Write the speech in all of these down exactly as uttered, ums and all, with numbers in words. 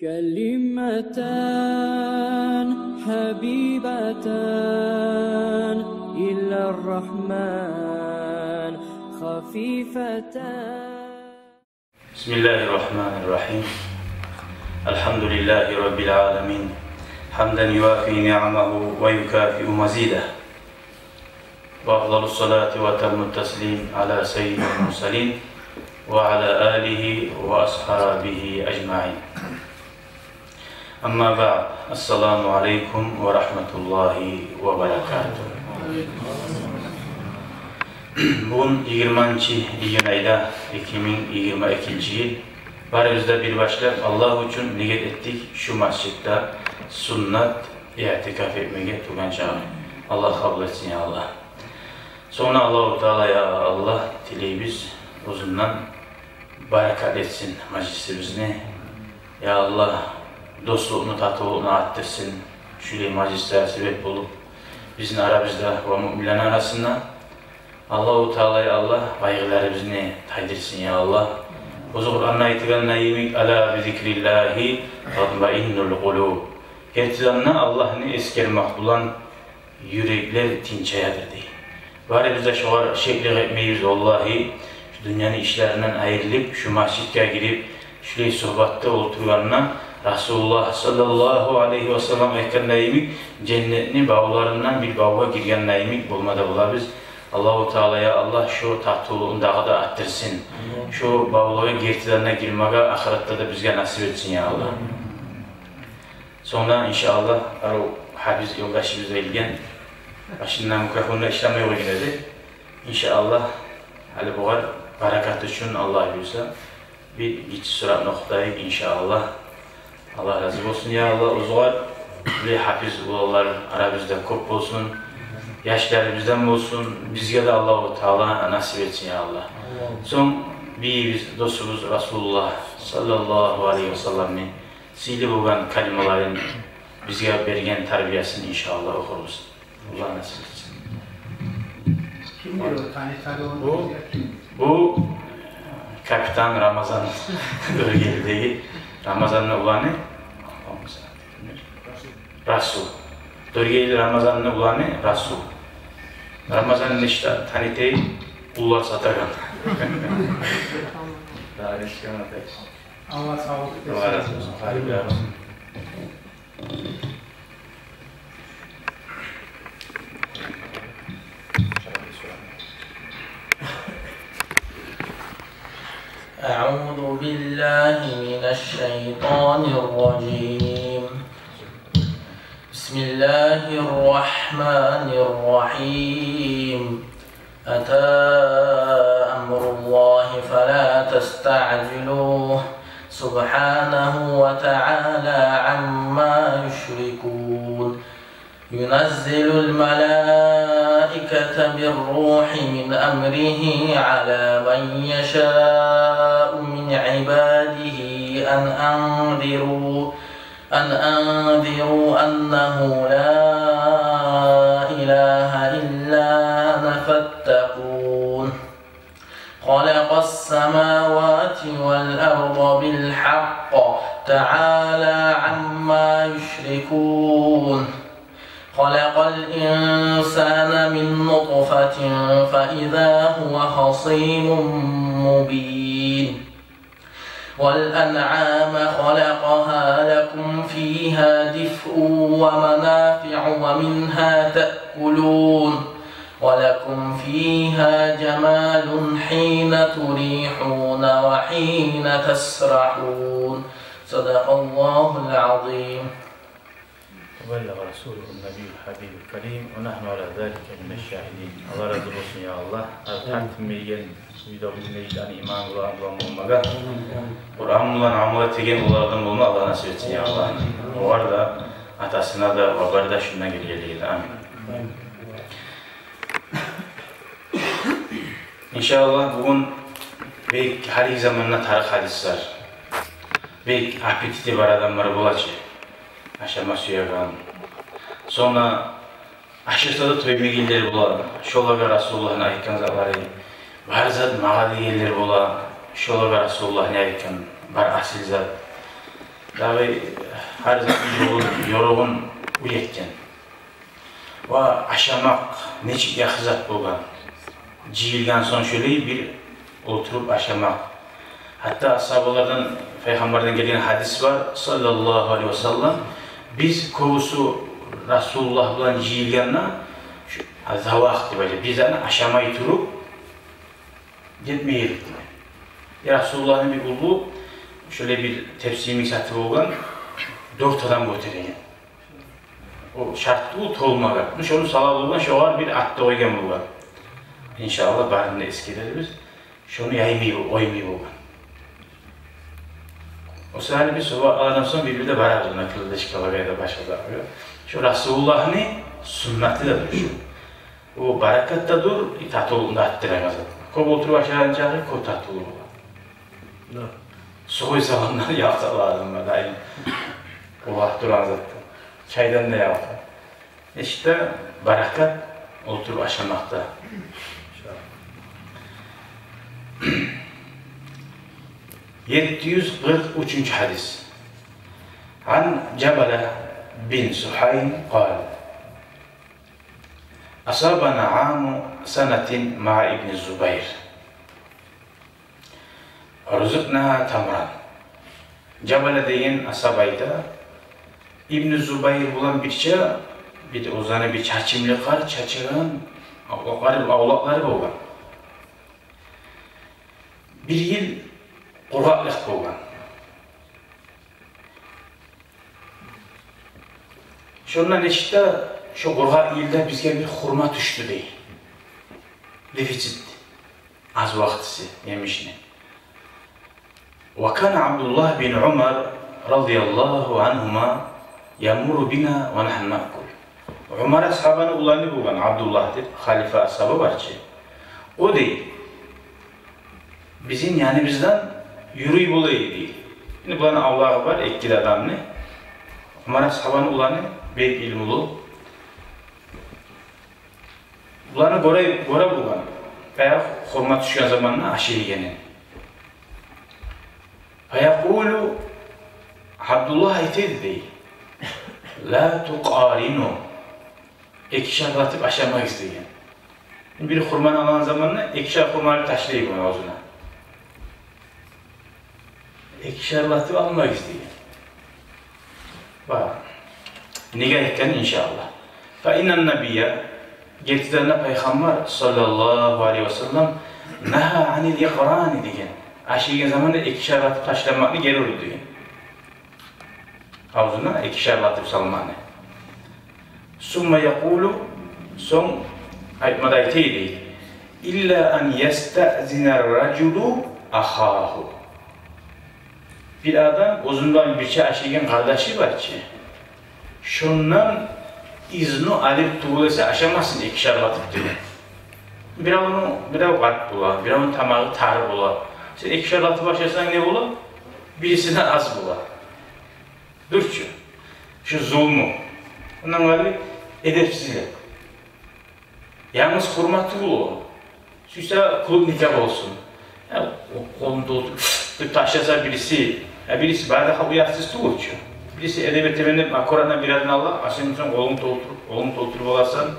كلمتان حبيبتان إلى الرحمن خفيفتان. بسم الله الرحمن الرحيم. الحمد لله رب العالمين، حمدا يوافي نعمه ويكافئ مزيده، وأفضل الصلاة وأتم التسليم على سيد المرسلين وعلى آله وأصحابه أجمعين. أما بعد، السلام عليكم ورحمة الله وبركاته. Бугюн йигирманчы июнь айда, эки минг йигирма экинчи йыл. Барыбыз да бир башлап Аллагь учун ният этдик шу межитде суннат иътикаф этмеге тургъан чагъы. Аллагь къабул этсин, я Аллагь. Сонг Аллагьу Таала, я Аллагь, тилейбиз, оьзюнден берекет этсин межитибизни. Я Аллагь, дослукъну, татывлукъну артдырсын. Шулай межитлер себеп болуп бизин арабызда ва муъминлени арасында. Аллагьу Таала, я Аллагь, къайгъыларыбызны тайдырсын, я Аллагь. Оьзю Къуранда айтгъан йимик: «Ала би зикриллагьи татмаиннул къулуб». Гертиден де, Аллагьны эсгермек булан юреклер тынчаядыр, дей. Барыбыз да шогъар шеклик этмейбиз, валлагьи, шу дюньяны ишлеринден айрылып, шу межитге гирип, шулай сугьбатда олтургъанда, Расулуллагь саллаллагьу алайгьи ва саллам айтгъан йимик, женнетни бавларындан бир бавгъа гирген йимик болма да болабыз. Аллагьу Таала, я Аллагь, шу татывлугъун дагъы да артдырсын. Амин. Шу бавлагъа гертиден де гирмеге ахыратда да бизге насип этсин, я Аллагь. Амин. Сонг, иншааллагь, арив гьафиз ёлдашыбыз да гелген. Башында микрофон да ишлемей къойгъан эди. Иншааллагь, гьали бугъар берекет учун, Аллагь буюрса, бир гиччи сурат охутайыкъ, иншааллагь. Аллагь рази болсун, я Аллагь, оьзюгер. Булай гьафиз уланлар арабызда кёп болсун. Яшларыбыздан болсун. Бизге де Аллагьу Таала насип этсин, я Аллагь. Сонг бийибиз, досубуз Расулуллагь саллаллагьу алайгьи ва салламны сыйлы болгъан калималарын, бизге берген тарбиясын, иншааллагь, охурбуз. Аллагь насип этсин. Кимдир о, танытады ону? Бу, бизге ким? Бу капитан Рамазан, Дёргелидеги Рамазанны уланы Расул. Дёргели Рамазанны уланы Расул. Рамазан нечик танытайым, уллар сатагъан. Дагъы эшитген атай. Аллагь савлукъ берсин. Аллагь рази болсун. Хайырлы болсун. أعوذ بالله من الشيطان الرجيم. بسم الله الرحمن الرحيم. أتى أمر الله فلا تستعجلوه سبحانه وتعالى عما يشركون. ينزل الملائكة بالروح من أمره على من يشاء من عباده أن أنذروا أن أنذروا أنه لا إله إلا أنا فاتقون. خلق السماوات والأرض بالحق تعالى عما يشركون. خلق الإنسان من نطفة فإذا هو خصيم مبين. والأنعام خلقها لكم فيها دفء ومنافع ومنها تأكلون ولكم فيها جمال حين تريحون وحين تسرحون. صدق الله العظيم. وبلغ رسوله النبي الحبيب الكريم، ونحن على ذلك من الشاهدين. Аллагь рази болсун, я Аллагь. Артыкъ билмейген, уьйде билмейген иман булан, булан болмагъа. Къуран булан амал этеген уланлардан болма Аллагь насип этсин, я Аллагь. Огъар да, атасына да, бабагъа да, шундан гелгенлеге де. Амин. Иншааллагь, бугюн бек гьалиги заманда тарыкъ гьадислер. Бек аппетити бар адамлар бола чы, ашама сюеген. Сонг ашаса да тоймайгъанлар бола. Шолагъа Расулуллагьны айтгъан затлары, бар зат магъа дегенлер бола. Шолагъа Расулуллагьны айтгъан бар асил зат. Дагъы гьар затны ёлун, ёругъун уьйретген. Ва ашамакъ нечик яхшы зат болгъан. Жыйылгъан сонг шолай бир олтуруп ашамакъ. Гьатта асгьабалардан, Пайхаммардан гелген гьадис бар, саллаллагьу алайгьи ва саллам: «Биз кёбюсю Расулуллагь булан жыйылгъанда, шу, завакъ деп айта, биз аны ашамай туруп гетмей эдик», — дей. Расулуллагьны бир уллу шолай бир тепси йимик заты болгъан, дёрт адам гётереген. О шарт тюгюл толмагъа. Шону сала болгъан, шогъар бир ат да къойгъан болгъан. Иншааллагь, барын да эсгерербиз. Шону яймай, къоймай болгъан. О саялы биз сабакъ алагъан сонг бир-бирде барабыз, муна, кылдычкалагъа яда башгъа затлагъа. Шо Расулуллагьны суннаты да дюр шо. О баракат да дюр, и татывлукъну да артдырагъан зат. Кёп олтуруп ашагъан чакъы кёп татывлу бола. Да. Сухой саламдан ялкъса ладым ба, дайым. О вакъти турагъан затдан. Чайдан да ялкъса. Ишде баракат олтуруп ашамакъда. Етти юз къыркъ уьчюнчю гьадис. Ан Жабала бин Сухайм къала: «Асабана аму санатин ма ибни Зубайр. Рузикъна тамран». Жабала деген асгьаба айта, Ибну Зубайр булан бирче, бир де оьзлени бир чачымлыкълар чачагъан, о къадар авлакълары болгъан. Бир йыл къургъакълыкъ болгъан. Шондан эшитди, шо къургъакъ йылда бизге бир хурма тюшдю дей. Дефицит. Аз вакътиси емишни. Ва кана Абдуллагь бин Умар радияллагьу ангьума ямурру бина ва нагьну наъкул. Умар асгьабаны уланы болгъан, Абдуллагь деп, халифа асгьаба бар чы. О дей, бизин яныбыздан юрюй бола эди. Энни буланы авлагъы бар, эки де адамны. Умар асгьабаны уланы бек илмулу. Буланы гёре, гёре болгъан. Баягъы хурма тюшген заманда ашай экенин. Фаякъулу, Абдуллагь айта эди дей: «Ла тукъарину». Экишерлетип ашамагъыз деген. Бир хурманы алагъан заманда экишер хурманы ташлай болгъан авзуна. Экишерлетип алмагъыз деген. Бар. Неге айтгъан, иншааллагь. Фа иннан набия, гертиден де Пайхаммар саллаллагьу алайгьи ва саллам, нагьа анил икърани деген. Ашайгъан заманда экишерлетип ташламакъны гери урду деген. Авзуна экишерлетип салманы. Сумма якъулу, сонг айтма да айта эди: «Илла ан ястаъзина ар-ражулу ахагьу». Бир адам оьзюнден бирче ашайгъан къардашы бар чы, шондан изну алып тюгюл эсе ашамасын экишерлетип деген. Биревню, бирев къарт бола, биревню тамагъы тар бола. Сен экишерлетип ашасанг не бола? Бирисине аз бола. Дюр чю. Шу зулму. Ондан къалып эдепсизлик. Янгыз хурма тюгюл о. Сюйсе клубника болсун. Я, о къолун толтуруп, деп ташласа бириси, я бириси бары да халкъ уятсыз тюгюл чю. Бириси эдеп этемен деп аккуратно бир ерден ала, а сен сонг къолунг толтуруп, къолунг толтуруп аласан,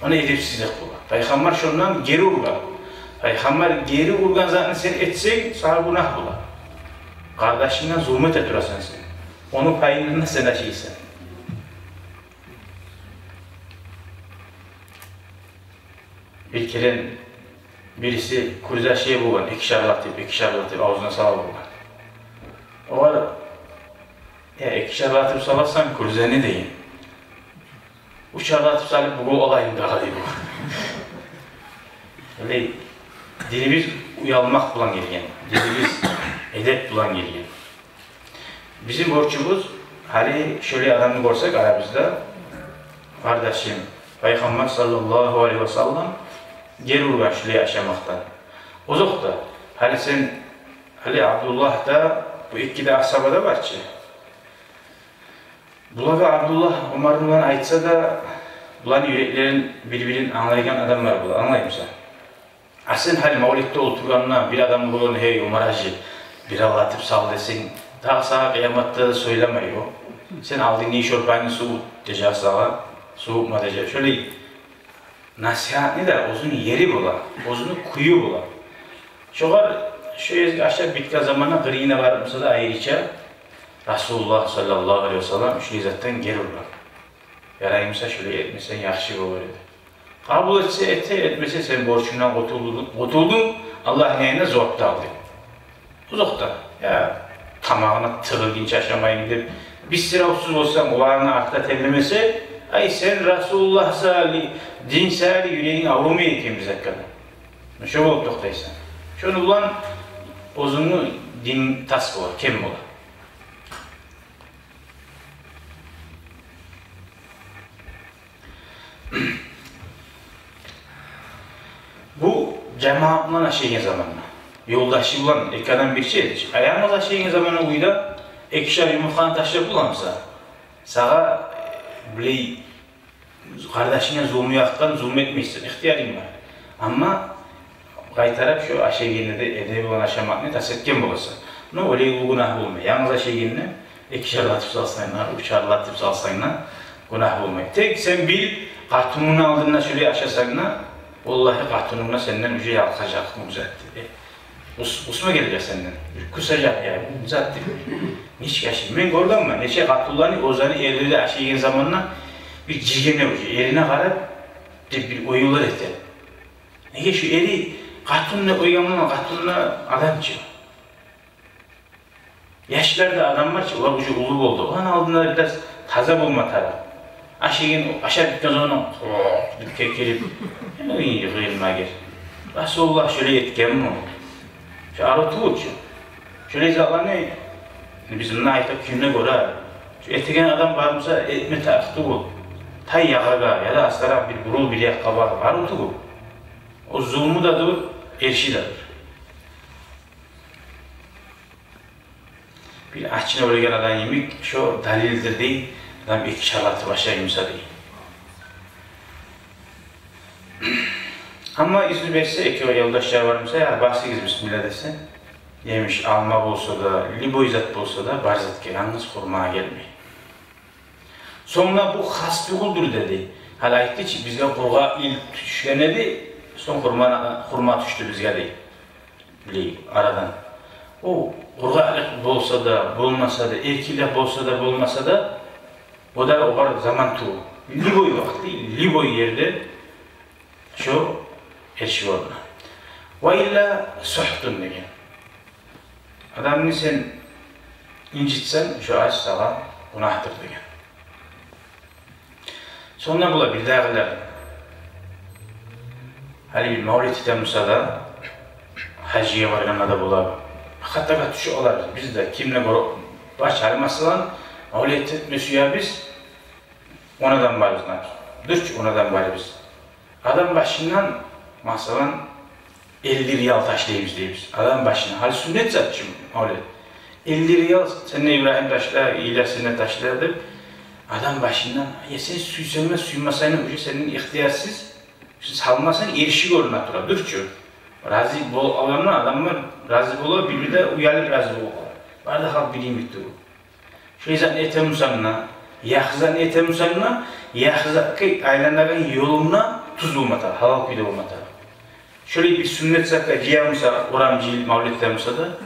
ону эдепсизлик бола. Пайхаммар шондан гери ургъан. Пайхаммар гери ургъан затны сен этсенг, сагъа гюнагь бола. Къардашынга зулму эте турасан сен. Ону пайындан да сен ашайсан. Бир керен бириси кюрзе ашай болгъан, экишерлетип, экишерлетип авзуна сала болгъан. Огъар: «Я, экишерлетип саласан кюрзени, — деген. — Уьчерлетип салып бугюн алайым дагъы», — дей болгъан. Олай динибиз уялмакъ булан гелген, динибиз эдеп булан гелген. Бизин борчубуз, гьали шолай адамны гёрсек арабызда, къардашым, Пайхаммар саллаллагьу алайгьи ва саллам гери ургъан шолай ашамакъдан. Озокъда, гьали сен, гьали Абдуллагь да, бу эки де асгьаба да бар чы. Булагъа Абдуллагь Умар булан айтса да, буланы юреклерин бир-бирин англайгъан адамлар бола, англаймысан? А сен гьали мавлетде олтургъанда бир адам болгъан: «Гьей, Умар-гьажи, бир алгъатып сал», — десенг, Дагъы сагъа къыяматда да сёйлемей о. Сен алдынг, иш шорпангны сувут дежек сагъа, сувутма дежек. Шолай насигьатны да оьзюню ери бола, оьзюню кюю бола. Шогъар шо эзги ашап битген заманда къырыйына барып буса да, айрыча Расулуллагь саллаллагьу алайгьи ва саллам шолай затдан гери ургъан. Ярай буса, шолай этмесенг яхшы болар эди. Къабул этсе эте, этмесе сен борчунгдан къутулдунг, къутулдунг, Аллагьны янында зувап да алдынг. Узакъда, я тамагъына тыгъылгъынча ашамайым деп, бир сыравсуз болсанг, къулагъынг артда терлемесе, ай, сен Расулуллагь саялы, дин саялы юрегинг аврумай экен бир затгъа да. Шо болуп токътайсан. Шону булан оьзюнгню дин тас болар, кем болар. Бу жамаат булан ашайгъан заманда, ёлдашы булан, эки адам бирче эди чи. А янгыз ашайгъан заманда уьйде экишер юмуртгъаны ташлап боламыса, сагъа, э, билей, къардашынга зулму якъдан зулму этмейсен, ихтиярынг бар. Амма къайтарып шо ашайгъанда да эдеби булан ашамакъны тас этген боласан. Но олай уллу гюнагь болмай. Янгыз ашайгъанда экишерлетип салсанг да, уьчерлетип салсанг да, гюнагь болмай. Тек сен бил, къатынынг алдында шолай ашасанг да, валлагь, къатынынг да сенден уже ялкъажакъ, бу зат деп. Къус-, къусма гележек сенден. Къусажакъ, я, бу зат деп. Нечик ашай? Мен гёргенмен, нече къатынланы оьзлени эрлери ашайгъан заманда бир жыйыны уже, эрине къарап, деп бир оюнлар эте. Неге, шо эри къатын деп къойгъан, къатын да адам чы. Яшлар да адам бар чы, олар уже уллу болду. Оланы алдында бираз таза болма тарыкъ. Ашайгъан, ашап битген сонг, о, бир кекирип, ой, къыйынма гер. Расулуллагь шолай этгенми? Шо арив тюгюл чю. Шолай затланы биз мунда айтып, кимге гёре? Шо этеген адам бар буса, этме тарыкъ тюгюл. Тай ягъагъа яда астаракъ бир бурул, бир якъгъа барып, арив тюгюл. О зулму да дюр, эрши де дюр. Бир ачынып оьлген адам йимик, шо далилдир дей, адам экишерлетип ашай буса дей. Амма изну берсе, экевю ёлдашлар бар буса, я, басыгъыз, бисмилла десе, емиш, алма болса да, любой зат болса да, бар затгъа, янгыз хурмагъа гелмей. Сонг да бу хас тюгюлдюр деди. Гьали айтды чы, бизге къургъакълыкъ тюшген эди, сонг хурма, хурма тюшдю бизге дей. Билей, арадан. О къургъакълыкъ болса да, болмаса да, эркинлик болса да, болмаса да, о да огъар заман тюгюл. Любой вакъти, любой ерде шо эрши орнуна. Ва илла сухтун деген. Адамны сен инжитсенг, шо аш сагъа гюнагьдыр деген. Сонг да бола бирдагъылар. Гьали бир мавлет этеген буса да, гьажгъа баргъанда да бола. Хатагъа тюшюп къалабыз. Биз де кимге гёре башгъа, масала, мавлет этме сюебиз, он адам барбыз, например. Дюр чю, он адам барбыз. Адам башындан, масала, элли риял ташлайбыз дейбиз. Адам башына. Гьали сюннет зат чы мавлет. Элли риял сен де, Ибрагьим, ташла, Ильяс, сен де ташла деп, адам башындан, я сен сюйсенг де, сюймесенг де, уже сенден ихтиярсыз, сен салмасанг, эрши гёрюне тура, дюр чю. Рази бол-, адамлар, адамлар рази бола, бир-бири де уялып рази бола. Бары да халкъ бир йимик тюгюл. Шолай затны этеген бусанг да, яхшы затны этеген бусанг да, яхшы затгъа айланагъан ёлунг да тюз болма тарыкъ, гьалал кюйде болма тарыкъ. Шолай бир сюннет затгъа жыйылса, орам жыйылып, мавлет этеген буса да,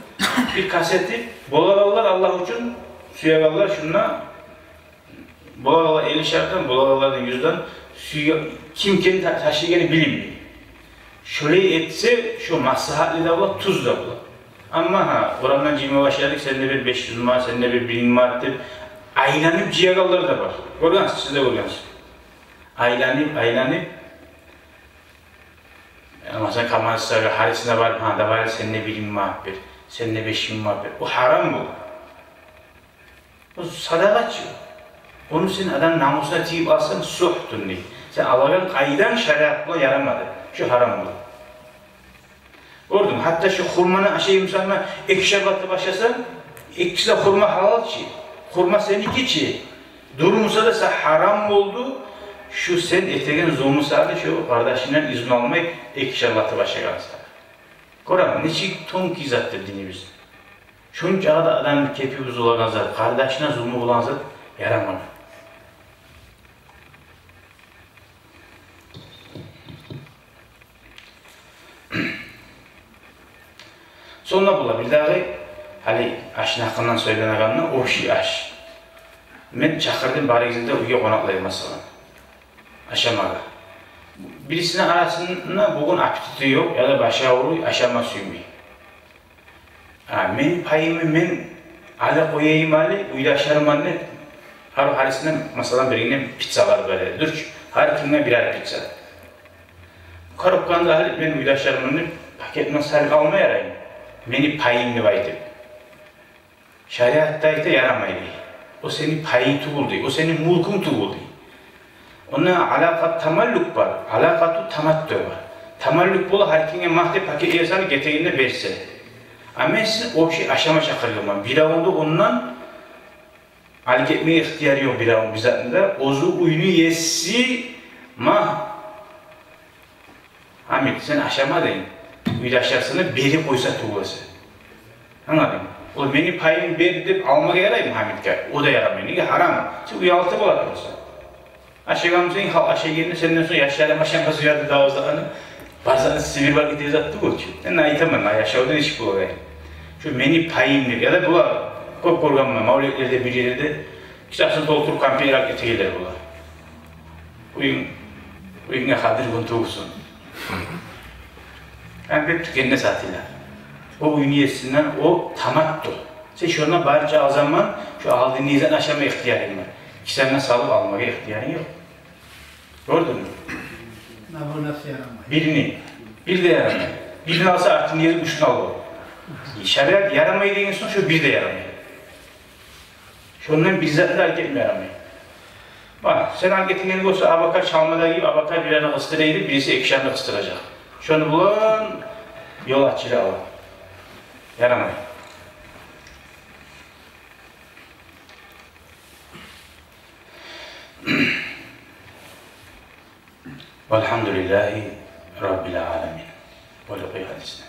бир кас этип, болагъанлар Аллагь учун, сюегенлер шунда, болагъанлар эллишерден, болагъанлардан юзден, сюе-, ким кимни та-, ташлайгъаны билинмей. Шолай этсе, шо маслагьатлы да бола, тюз де бола. Амма гьа, орамдан жыйма башладыкъ, сенде бир беш юз манат, сенде бир бир минг манат деп, айланып жыягъанлар да бар. Гёргенсиз, сиз де гёргенсиз. Айланып, айланып, э, масала, КамАЗ сагъа, гьарисине барып, гьа, давай, сенде бир минг манат бер, сенде беш минг манат бер. О гьарам бу. О садагъа чы. Ону сен адам намусуна тийип алсанг, сухтун дей. Сен алагъан къайданг шариат булан ярамады. Шо гьарам бола. Гёрдюнг, гьатта шо хурманы ашай бусанг да, экишер лап этип ашасанг, экиси де хурма гьалал чы. Хурма сеники чы. Дюр буса да, сагъа гьарам болду. Шо сен этеген зулму саялы, шо къардашынгдан изну алмай, экишер лап этип ашагъан саялы. Гёремисиз, нечик тонкий затдыр динибиз. Шунча да адамны кепи бузулагъан зат, къардашына зулму болагъан зат ярамай. Сонг да бола бирдагъы, гьали ашны гьакъындан сёйленегенде, общий аш. Мен чакъырдым барыгъызны да уьйге къонакълай, масала, ашамагъа. Бирисини арасында бугюн аппетити ёкъ, яда башы авруй, ашама сюймей. А, мени пайымны мен алып къояйым гьали, уьйде ашарман деп, гьар, гьарисине, масала, биригине пиццалар бере. Дюр чю, гьар кимге бирер пицца. Коробканы да алып, мен уьйде ашарман деп, пакетине салып алма яраймы? Мени пайым деп айтып. Шариатда айта, ярамай дей. О сени пайынг тюгюл дей, о сени мюлкюнг тюгюл дей. Онда алакъат тамаллюк бар, алакъату таматтуъ бар. Тамаллюк бола, гьар кимге магъа деп пакетге салып, гетегенде берсе. А мен сизин общий ашама чакъыргъанман. Биревню де ондан алып гетмеге ихтияры ёкъ, биревню, бир затны да. Оьзю уьйню еси, ма, Гьамит, сен ашама дейим, уьйде ашарсан деп берип къойса тюгюл эсе. Англадынг? О мени пайым бер деп алмагъа яраймы Гьамитге? О да ярамай. Неге? Гьарам. Сен уьялтып бола турасан. Ашагъан бусанг, гьал ашагъанны, сенден сонг яшларым ашамас уьйде деп, давузда аны, барсанг, сибир бар гетеген зат тюгюл чю. Мен айтаман, ай, яшавда нечик болагъан. Шу мени пайым деп. Яда булар, кёп гёргенмен, мавлетлерде, бир ерлерде кисасын толтуруп, кампет алып гетегенлер бола. Уьюнг, уьюнге къадир гюн тувсун. Кампет тюкенде сатыла. О уьйню есинден, о таматтуъ. Сен шонда барынча ал заман, шо алдынгы ерлерден ашама ихтиярынг бар. Кисанга салып алмагъа ихтиярынг ёкъ. Гёрдюнгмю? Набунасы ярамай. Бирини. Бир де ярамай. Бирин алса, артын ери, уьчюн алма. Шариат ярамай деген сонг, шо бир де ярамай. Шондан бир зат да алып гетме ярамай. Бар, сен алып гетегенинг болса, абакар чалма да гийип, абакар бир аны къысдыра эди, бириси эки шанны къысдыражакъ. Шону булан ёл ачыла ала. Ярамай. Валгьамдулиллагьи раббил аламин. Бола къой гьадисни.